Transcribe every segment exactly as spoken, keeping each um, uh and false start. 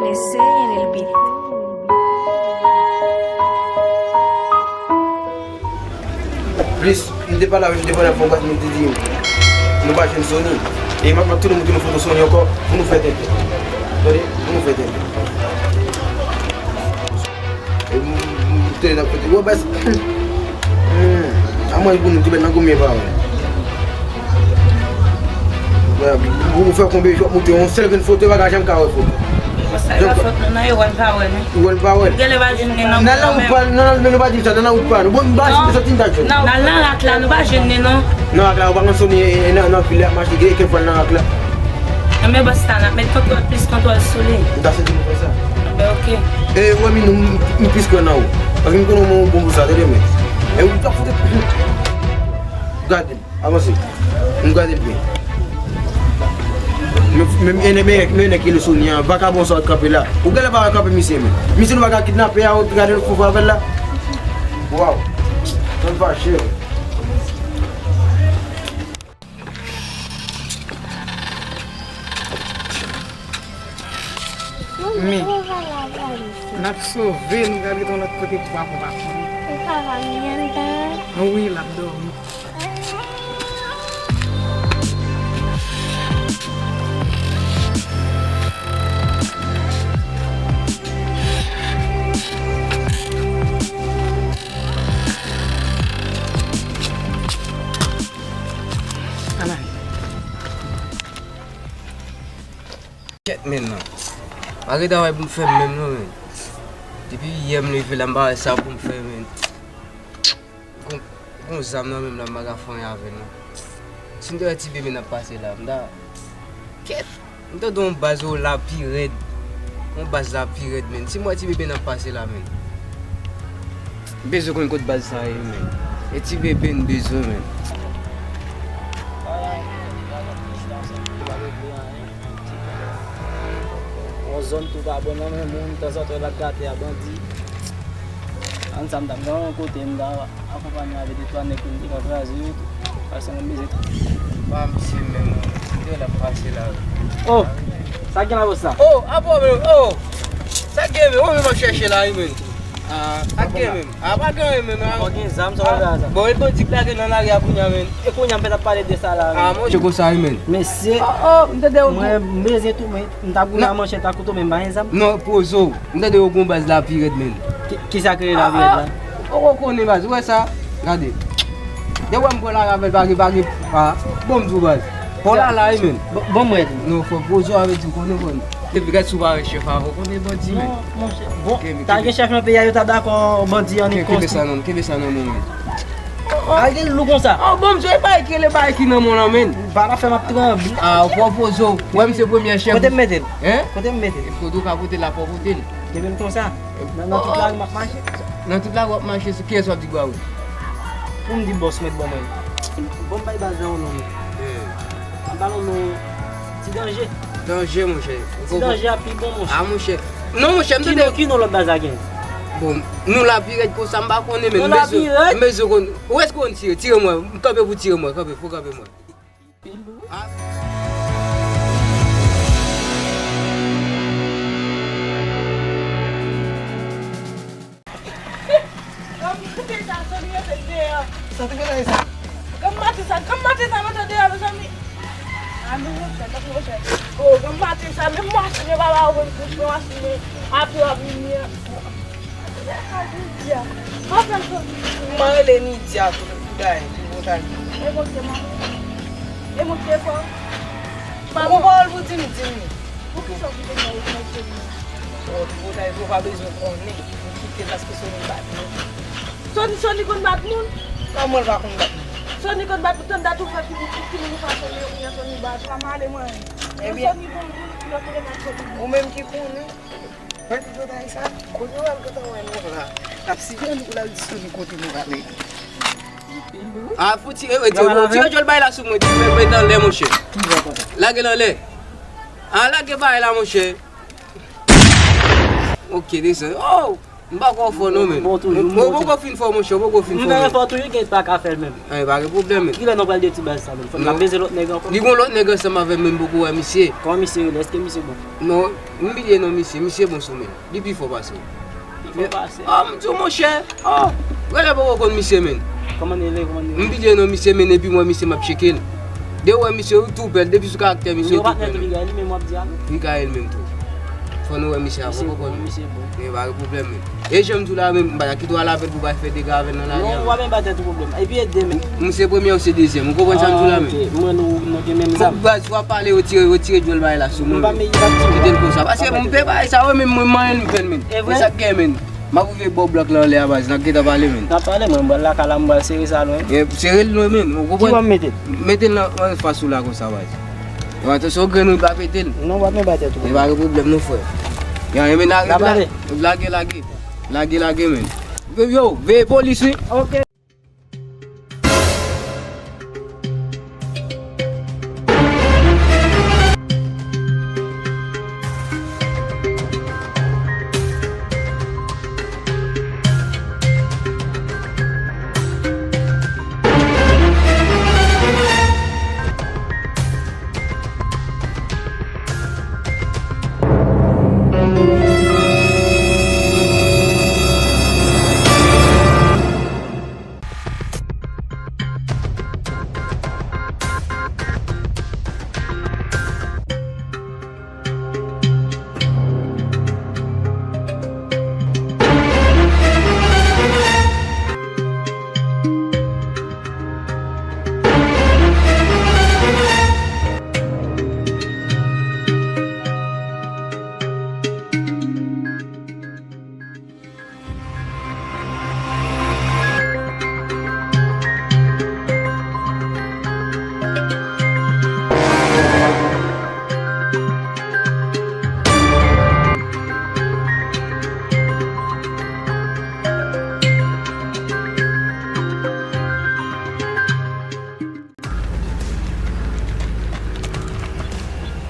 Eseye li l bit. Plis, m te pale avè m, m te pale avè m, m te di nou pa jwenn Sony. E m ap mande tout moun ki nou foto Sony ankò pou nou fè tenten. Tande, pou nou fè tenten. E m, m, m te nan kote. Wè, baz. Hmm. A mwen pou nou, ti bèt nan konbyen pa wè. Wè, pou fè konbyen jou ap moute, yon sèl grenn foto, yo pa ka janm ka wè foto. Sa yo fòt nou nan yo wè n pa wè nou. Wè n pa wè. Genlè pa jwenn nen nan. Nan la wout pa, nan, nan, nou pa di sa, nan la wout pa nou. Bon, m pa si soti n ta jwenn. Nan la rak la, nou pa jwenn nen non. Nan rak la, ou pa konn Sony, e, nan, nan vil la, mache, gen kèk fwa nan rak la. Enben, bòs la, n ap met kontwòl, plis kontwòl sou li. M ta santi nou fè sa. Enben, oke. E, wè, Minou, m, m plis kwè nan ou. Paske m konnen ou bon pou sa, tande, men. E ou t ap fout. Gade. Avanse. Nou gade l byen. Men, men, men, men, men nèg ki rele Sony an, vakabon sa w t kanpe la. Ou genlè pa wè kanpe misye, men. Misye nou pa ka kidnape a, ou gade l fou avè l la. Waw. Sa m fache, wi. Men, n ap sove, nou gade yon lòt kote pou pa pou pa konnen. Ou pa va myen dan. Wi, l ap dòmi. Anay. Kèt, men, non. Pa gen travay pou m fè menm, non, men. Depi yè m leve la, m pa wè sa pou m fè, men. Gon, gon zam nan men m la, m pa ka fè anyen avè l, non. Si m te wè ti bebe n ap pase la, m ta, kèt, m tande yon baz ou la pi rèd. Yon baz la pi rèd, men. Si m wè ti bebe n ap pase la, men. M bezwen konn kot baz sa ye, men. E ti bebe n bezwen, men. Yon zòn tou pa bon nan men moun, tanzantan l ap gate a bandi. Ann sa m t ap gen yon kote m ta akonpanye avè de twa nèg pou m te ka kraze yo tou. Pase nan mize tou. Pa misye menm, misye l ap pase la. Oh! Sa k gen la bòs la? Oh! Apa w menm? Oh! Sa k gen menm? Ou menm ap chèche la wi menm. Ah, sa k gen menm? Ah, pa gen anyen menm. Ah, pa gen zam sa w ap fè a sa. Bon, e bandi k lage nan lari a kounye a menm. E kounye a m fèk ap pale de sa la menm. Ah, monchè, konsa wi menm. Mesye, oh, oh, m tande w. Mwen, m bezwen tou, men. M ta boule a manchèt a kouto, men m pa gen zam. Non, poze w. M tande yo gon baz la pi rèd, men. Ki, kisa k rele la pi rèd la? Ah, ah, ou poko konnen baz, ou wè sa? Gade. Depi w wè m pran lari avè l, pa gen, pa gen, ah, bon, m di w baz. Pran la la, wi, men. Bon, bon, m rèd. Non, fò poze w avè di w konnen, konnen. Epi gad si w pa wè chèf avè w, konnen bandi, men. Non, monchè. Bon, ta gen chèf nan peyi a, yo ta dakò bandi annik konstwi. Kenbe sa nan, kenbe sa nan men w, men. Oh, oh. Al gen lou konsa. Oh, bon, m sou e bagay ki rele bagay ki nan men w lan, men. Ba la fè m ap tranble. Ah, ou pran poze w. Wè m se premye chèf. Kote m mete l? Hein? Kote m mete l? Kote w ka pote l la, fò w pote l. Kenbe l konsa. Nan, nan tout lari m ap mache. Nan tout lari w ap mache, se kiyès w ap di k ba ou? Pou m di bòs mèt ban mwen. Bon, m bay baz la yon non, men. An ba l yon non, Ti Danje. Danje, monchè. Ti Danje a pi bon, monchè. Ah, monchè. Non, monchè, m tande. Ki non, ki non lòt baz la gen? Bon, nou la pi rèd konsa, m pa konnen, men. Nou la pi rèd? M bezwen konn. Ou èske w konn tire? Tire mwen. M kanpe pou tire mwen. Kanpe, fò kanpe mwen. Ah. Gòm maten sa, Sony rete deyò. Sa te gentan e sa? Gòm maten sa, gòm maten sa, mete deyò, mezanmi. A, men monchè, men monchè. Oh, gòm maten sa, men machin yo pa ba ou konn kouch, men machin yo ap yo ap vini an. Nidia. Mwen fè Sony. Mwen rele Nidia, tou, tou bagay, tou bagay. E monchè, mwen. E monchè, fò. Ou gon pawòl pou di m, di m. Poukisa w kite mwen ou konn Sony? Oh, ti botay, ou pa bezwen konnen. Ou kite paske Sony bat nou. Sony, Sony konn bat moun? Kòman l pa konn bat moun? Sony konn bat moun, tann dat ou fè ki moun, ki moun ou pa konnen, ou konnen Sony bat. Pa male mwen. Ebyen, Sony bon moun, lòt moun konn bat Sony bon. Ou menm ki konnen. Mwen di botay sa, kote w al gentan wè nou la. L ap siveye nou pou l al di Sony kote nou ale. Ah, fouti, e, e, tire, tire djòl bay la sou mwen, tire mwen nan lè, monchè. Lage nan lè. Ah, lage bay la, monchè. Ok, desann. Oh! M pa kwè w fò non, men. Bon, toujou, mwen, mwen poko fin fò, monchè, mwen poko fin fò, men. M fè efò toujou, gen pa ka fè l menm. Anyen, pa gen pwoblèm, men. Kilè nou pral de ti baz sa, menm? Fò n ap beze lòt nèg ankò. Li gon lòt nèg ansanm avè m, men m poko wè misye. Kòman misye rele? Èske misye bon? Non, m bliye non misye. Misye bon sou men. Li pi fò pase w. Pi fò pase. Oh, m di w, monchè. Oh, rele poko konn misye, men. Kòman li rele, kòman li rele? M bliye non misye, men, epi m wè misye, m ap tcheke l. De wè misye, ou tou pè l, depi sou karaktè misye, ou tou pè l. Li menm w ap di a, non? Li ka ye l menm tou. Fò nou wè misye avan, ou konprann? Misye bon, misye bon. Men pa gen pwoblèm, men. E jan m di w la, men, m pa ta kite w al avè l pou w pa fè dega avè l nan lari a, men. Non, w ap menm pa tèt ou pwoblèm. Epi ede, men. M se premye, ou se dezyèm. Ou konprann sa m di w la, men? Ah, ok. Mwen, nou, nou gen menm zam. Bon, baz, w ap pale, retire, retire djòl bagay la sou mwen, men. Kite l konsa. Paske m pè bagay sa yo, men mwen, m anyen m fè l, men. E vre? E sa k gen, men. M ap rive bò blòk la anlè a, baz, n ap gentan pale, men. N ap pale, mwen, m pral lakay la, m pral sere sa lwen. E, sere l lwen, men, ou konprann? Ki bò m mete l? Mete l nan, anfas ou la konsa, baz. Bon, atansyon, grenn ou pa pete l. Non, w ap men bay tèt ou. E pa gen pwoblèm, non, frè. Ya, e men, lage, lage, lage. Lage, lage, men. Yo, veye polis, wi. Ok.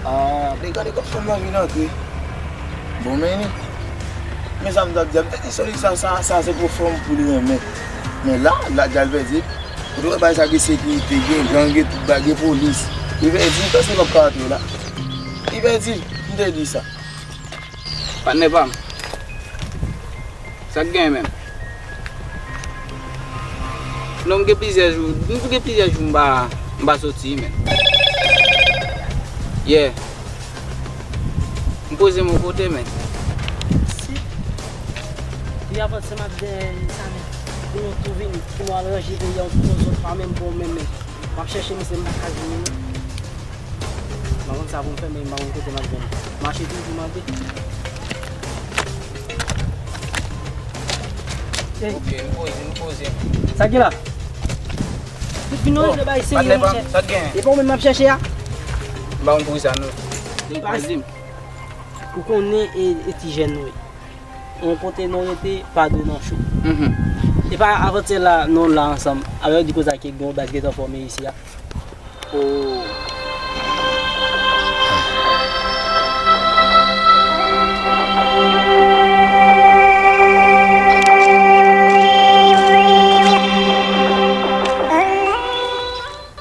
Ah, men gade kòk fanm nan vin antre. Bon, men, men sa m t ap di a, m te di Sony sa, sa, sa se pou fanm pou li renmen. Men la, la, l al pèdi. Ou te wè bagay sa gen sekirite, gen gang, gen tout bagay, gen polis. Li pèdi, m panse l ap ka antre la. Li pèdi, m te di sa. Patnè pa m. Sa k gen menm? Non, m gen plizyè jou, m gen plizyè jou m pa, m pa soti, men. Yeah. M poze m yon kote, men. Si. Li avanse m ap dèyè li sa, men. Pou nou tou vini, pou nou al ranje peyi a, yon tou zòn pa menm bon, menm, men. M ap chèche misye, m pa ka jwenn li, non. M pa konn sa pou m fè, men m pa konn kote m ap jwenn li. Mache toujou mande. Ey. Ok, nou poze, nou poze. Sa ki la? Tout vin nan regle bay serye, monchè. Sa gen? E pa ou menm m ap chèche a? M pa konn pou kisa nou. Li pa di m. Ou konnen e, e ti jèn nou ye. Yon kote nou rete, pa dwe nan cho. Mhm. E pa avantyè la, nou la ansanm. Avè yo di koze a ke gen yon baz gentan fòme isi a. Oh.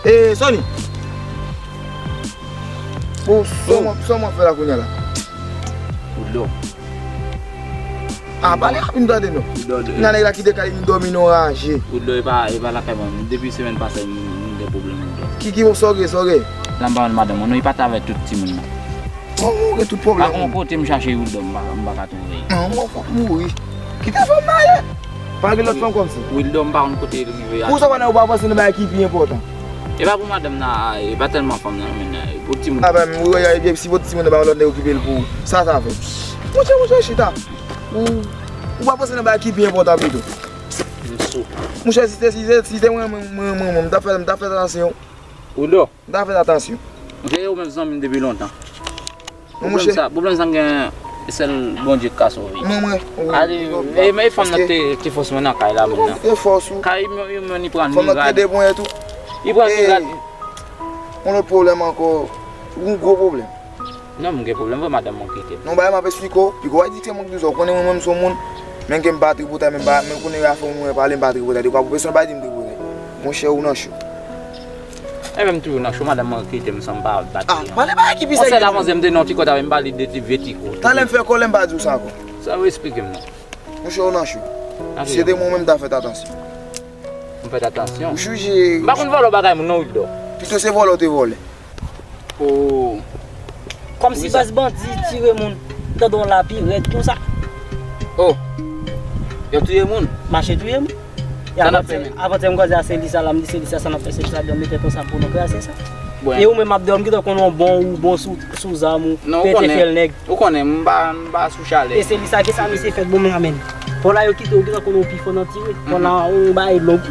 Eh, Sony. Bon, sa w ap fè la kounye a la? Woodlaw. Ah, pale rapi m tande non. Woodlaw, de- Nan nèg la ki te kay vin dòmi nan raje. Woodlaw, e pa, e pa lakay mwen. Depi semèn pase, m, m gen pwoblèm, Woodlaw. Ki, ki, sa w gen, sa w gen? Sa m pa konn madanm mwen, non, li pati avèk tout timoun nan. Bon, ou gen tout pwoblèm. Pa gen yon kote m chache Woodlaw, m pa, m pa ka twouve. Non, mwen fòk mouri. Kite fanm nan ale. Pa gen lòt fanm kòmsi. Woodlaw, m pa konn kote l rive a. Pou sa, pandan ou pa panse nan bagay ki pi enpòtan. E pa pou madanm nan, e pa tèlman fanm nan, men, e pou timoun. Ah, ben, wi, wi, wi, si pou timoun nan, pa yon lòt nèg okipe l pou ou. Sa, sa fè. Monchè, monchè, chita. Ou, ou pa panse nan bagay ki pi enpòtan pito. M sou. Monchè, si te, si te, si te mwen, mwen, mwen, mwen, mwen, m t ap fè, m t ap fè atansyon. Woodlaw. M ta fè atansyon. Monchè, ou menm zanmi m depi lontan. Non, monchè. Pwoblèm sa, pwoblèm sa m gen, e sèl Bondye k ka sove. Non, mwen, mwen, ale, mwen, e, men e fanm nan te, te fòs mwen nan kay la, mwen nan. Te fòs ou. Kay, mwen, mwen, li pran miray. Fanm nan te depwen tou. Li pran miray. Yon lòt pwoblèm ankò. Yon gwo pwoblèm. Non, m gen pwoblèm, vre madanm mwen kite m. Non, bagay m ap esplike w. Piko w a di ke mwen ki bizou, ou konnen mwen menm se yon moun. Men ke m pa tripotay, men m pa, men konnen afè moun mwen pale, m pa tripotay. Depi w ap bezwen bay, di m tripotay. Monchè, ou nan cho. Enben, m toujou nan cho, madanm mwen kite m san m pa bat li. Ah, pale bagay ki pi serye. Konsèy la, panse m te nan ti kòt avè m pale de ti vye ti kout. Talè m fè kòlè, m pa di w sa ankò. Sa yo eksplike m non. Monchè, ou nan cho. Si se te mwen, mwen, m ta fè atansyon. M fè atansyon. Ou chanje. M pa konn vòlò bagay moun non, Wildo. Pito se vòlò w te vòlè. Oh. Kòmsi baz bandi tire moun, tande yon lapi rèd konsa. Oh. Yo touye moun. Mache touye moun. E sa n ap fè menm? Avantè m kwaze a Selisa la, m di Selisa sa n ap fè, Selisa di m mete konsa pou nou kraze sa. E ou menm ap di m gentan konn yon bon ou bon sou, sou zam ou pete fyèl nèg. Ou konnen, m pa, m pa sou chalè. E Selisa ki sa misye fèt bon men amèn. Fò la yo kite ou gentan konn yon pi fò nan tire. Fò la yon bagay long.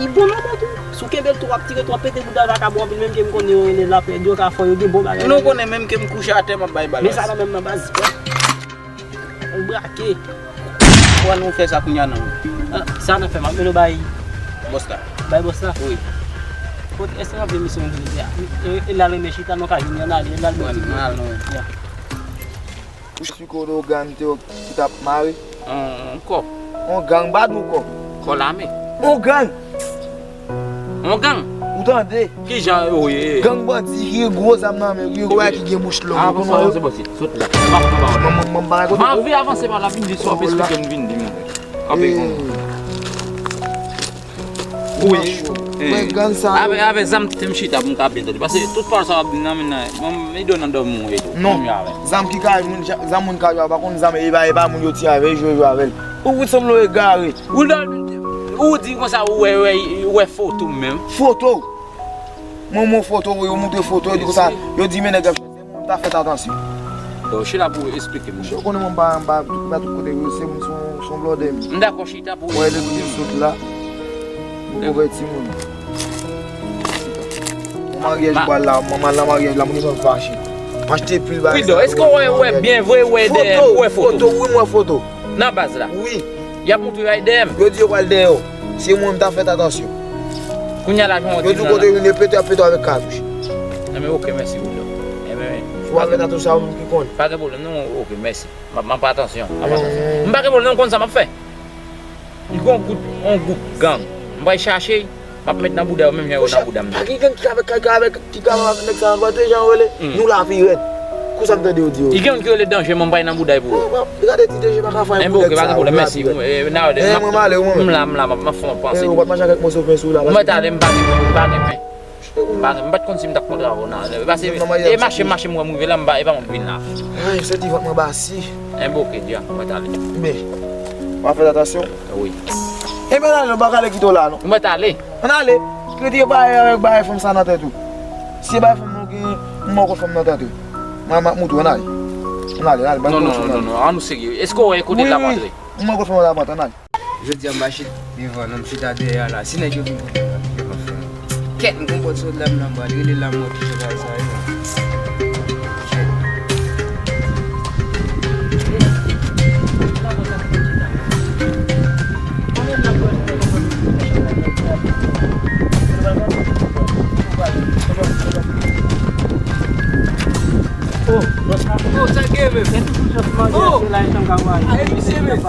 Li bon nan men tou. Si w kenbe l tou, w ap tire tou, w ap pete bouda vakabon anpil, menm ke m konnen yo rele lapè, yo ka fò yo gen bon bagay. Nou konnen menm ke m kouche atè, m ap bay bal. Men sa nan menm nan baz. Ou brake. Ou wè nou fè sa kounye a non. Ah, sa n ap fè, m ap mennen w bay. Bòs la. Bay bòs la? Wi. Kot èske n ap vin misyon jodi a? E, e l al renmen chita, nou ka vini, ann ale, e l al bò ti. Ann al non. Ya. Ou eksplike w de yon gang te ki t ap mare? On, on kò. On gang, m pa di w kò. Kò lame. On gang! On gang? Ou tande? Ki jan yo ye? Gang bandi ki gen gwo zam nan men, ki gen gwo bagay ki gen bouch long. Avanse, avanse, bòs, sot la. M pa konn ba w la. Mwen, mwen, mwen pa kote. M anvi avanse pa la, vin di sa w ap eksplike m, vin di m. Kanpe konn. Wi. Mwen gang sa yo. Avè, avè zam kite m chita pou m ka byen tande. Paske tout pawòl sa w ap di nan men nan, mwen, m ido nan dòmi w e tou. Non. Zam ki ka, moun, zam moun ka jwe, pa konn zam, e pa, e pa moun yo tire avè, jwe, jwe avè l. Ou, ou sanble w egare. Ou nan, ou di konsa, ou wè, wè, ou wè foto m menm. Foto? Mwen, mwen foto, yo moutre foto, yo di konsa, yo di men nèg ap chwazi. Mwen, m ta fèt atansyon. Bon, chita pou eksplike m. Ou konnen mwen pa, m pa, m pa tout kote, se moun, se yon, se yon blòdè m. M dakò, chita pou. Mwen, depi m sot la, m konvèti moun. Mwen maryaj m pral la, mwen mal nan maryaj la, moun yo fache. M achte pil bagay. Widò, èske w wè, wè byen vre, w wè dèyè m, w wè foto? Foto, wi, m wè foto. Nan baz la? Wi. Y ap moutre yo al dèyè m? Yo di yo pral dèyè w. Se mwen, m ta fèt atansyon. Kounye a la, jan w di w nan la. Yo di w kote yo vin, yo pete, y ap pete w avèk katouch. Enben, oke, mèsi, Wildo. Enben, si w pa fèt atansyon, se ou menm ki konnen. Pa gen pwoblèm, non, oke, mèsi. M ap, m ap atansyon, m ap atansyon. M pa gen pwoblèm, non, m konn sa m ap fè. Li gon gwoup, yon gwoup gang. M pral chache, m ap met nan bouda yo menm jan yo nan bouda m. Pa gen gang ki ka avèk, ki ka avèk, ki ka avèk nèg sa yo, pa te jan yo rele, nou la pi rèd. Kou sa m tande yo di yo. Li gen youn ki rele Danje, mwen m pral nan bouda yo pou ou. Gade ti Danje pa ka fè pou nèg sa yo. Enben, oke, pa gen pwoblèm, mèsi. Mwen m ale, mwen menm. M la, m la, m ap fè yon panse. Ou pa t manje ak mòso pen sou la. Mwen t ale, m pa gen pen, m pa gen pen. M pa, m pa t konn si m t ap kontre avè w nan. Pase, e mache, mache m wè m rive la, m pa, e pa mwen k vin la. Ay, m santi vant mwen basi. Enben, oke, dja, mwen t ale. Men, w ap fè atansyon? Wi. Enben, ann ale, nou pa ka ale kite w la, non. Mwen t ale. Ann ale. Kredi e bagay avèk bagay fanm sa nan tèt ou. Si e bagay fanm nan ou gen, m poko fanm nan tèt ou. Mwen, m ap moutre w, ann ale. Ann ale, ann ale, ban m poko fanm nan. Non, non, non, non, ann nou serye. Èske w wè kote l ap antre? M poko fanm nan ap antre, ann ale. Jodi a m pa chita devan non, m chita dèyè a la. Si nèg yo vin kote m, yo pa fè m. Kèt, m gon pòt sou la, m nan bal, rele la mò ki fè bagay sa yo. Kèt. Oh, sa gen menm. Oh, a, e misye menm.